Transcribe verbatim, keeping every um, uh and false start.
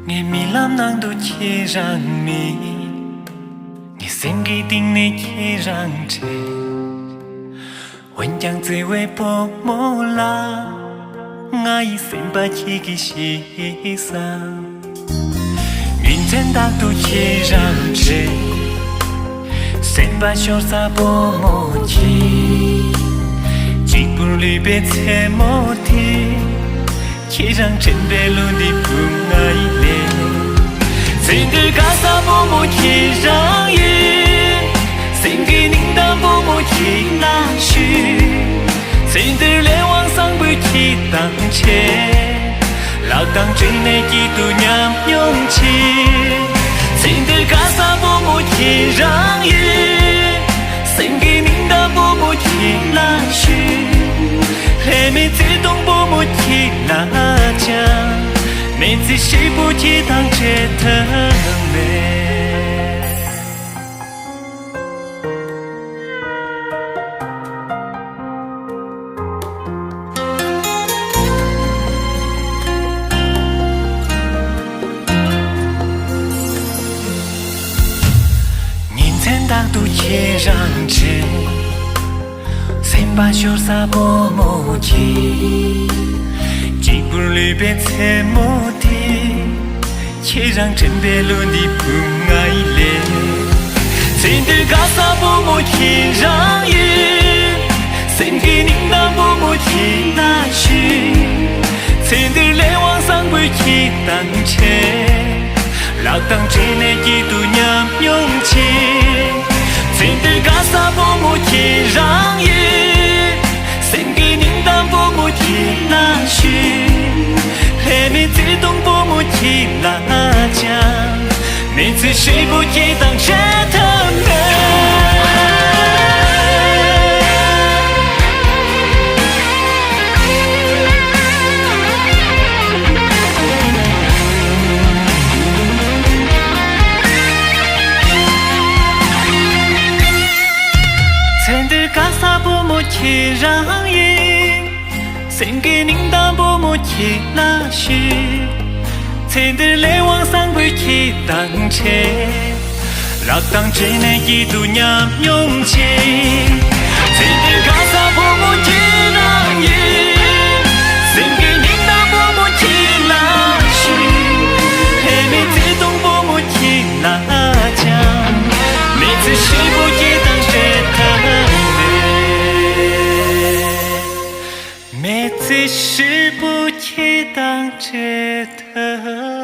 ངའི་རྨི་ལམ་ནང་དུ་ཁྱེད་རང་མེད། ངའི་སེམས་ཀྱི་གཏིང་ནས་ཁྱེད་རང་བྲལ། འོན་ཀྱང་བརྩེ་བའི་བུ་མོ་ལགས། ང་ཡི་སེམས་པ་ཁྱེད་ཀྱིས་ཤེས་སམ། ཉིན་མཚན་རྟག་ཏུ་ཁྱེད་རང་བྲལ། སེམས་པ་ཤོར་ས་བུ་མོ་ཁྱེད། གཅིག་པུར་ལུས་པའི་མཚན་མོ་དེ། ཁྱེད་རང་དྲན་པའི་ལོ་འདི་བུ་ང་ཡི་ལས། ཚེ་འདིར་དགའ་ས་བུ་མོ་ཁྱེད་རང་ཡིན། སེམས་ཀྱི་སྙིང་གཏམ་བུ་མོ་ཁྱེད་ལ་ཞུ། ཚེ་འདིར་ལས་དབང་བཟང་པོས་ཁྱེད་དང་འཕྲད། ལག་དང་སྦྲེལ་ནས་སྐྱིད་སྡུག་མཉམ་མྱོང་བྱེད། ཚེ་འདིར་དགའ་ས་བུ་མོ་ཁྱེད་རང་ཡིན། སེམས་ཀྱི་སྙིང་གཏམ་བུ་མོ་ཁྱེད་ལ་ཞུ། ལྷད་མེད་བརྩེ་དུང་བུ་མོ་ཁྱེད་ལ་བཅངས། མི་ཚེ་ཧྲིལ་པོ་ཁྱེད་དང་བྲལ་ཐབས་མེད། ཉིན་མཚན་རྟག་ཏུ་ཁྱེད་རང་བྲལ། སེམས་པ་ཤོར་ས་བུ་མོ་ཁྱེད། གཅིག་པུར་ལུས་པའི་མཚན་མོ་དེ། ཁྱེད་རང་དྲན་པའི་ལོ་འདི་བུ་ང་ཡི་ལས། ཚེ་འདིར་དགའ་ས་བུ་མོ་ཁྱེད་རང་ཡིན། སེམས་ཀྱི་སྙིང་གཏམ་བུ་མོ་ཁྱེད་ལ་ཞུ། ཚེ་འདིར་ལས་དབང་བཟང་པོས་ཁྱེད་དང་འཕྲད། ལག་དང་སྦྲེལ་ནས་སྐྱིད་སྡུག་མཉམ་མྱོང་བྱེད། ཚེ་འདིར་དགའ་ས་བུ་མོ་ཁྱེད་རང་ཡིན། སེམས་ཀྱི་སྙིང་གཏམ་བུ་མོ་ཁྱེད་ལ་ཞུ། ལྷད་མེད་བརྩེ་དུང་བུ་མོ་ཁྱེད་ལ་བཅངས། མི་ཚེ་ཧྲིལ་པོ་ཁྱེད་དང་བྲལ་ཐབས་མེད། ཚེ་འདིར་དགའ་ས་བུ་མོ་ཁྱེད་རང་ཡིན། སེམས་ཀྱི་སྙིང་གཏམ་བུ་མོ་ཁྱེད་ལ་ཞུ། ཚེ་འདིར་ལས་དབང་བཟང་པོས་ཁྱེད་དང་འཕྲད། ལག་དང་སྦྲེལ་ནས་སྐྱིད་སྡུག་མཉམ་མྱོང་བྱེད། ཚེ་འདིར་དགའ་ས་བུ་མོ་ཁྱེད་རང་ཡིན། སེམས་ཀྱི་སྙིང་གཏམ་བུ་མོ་ཁྱེད་ལ་ཞུ། ལྷད་མེད་བརྩེ་དུང་བུ་མོ་ཁྱེད་ལ་བཅངས། མི་ཚེ་ཧྲིལ་པོ་ཁྱེད་དང་བྲལ་ཐབས་མེད། མི་ཚེ་ཧྲིལ་པོ་ཁྱེད་དང་བྲལ་ཐབས།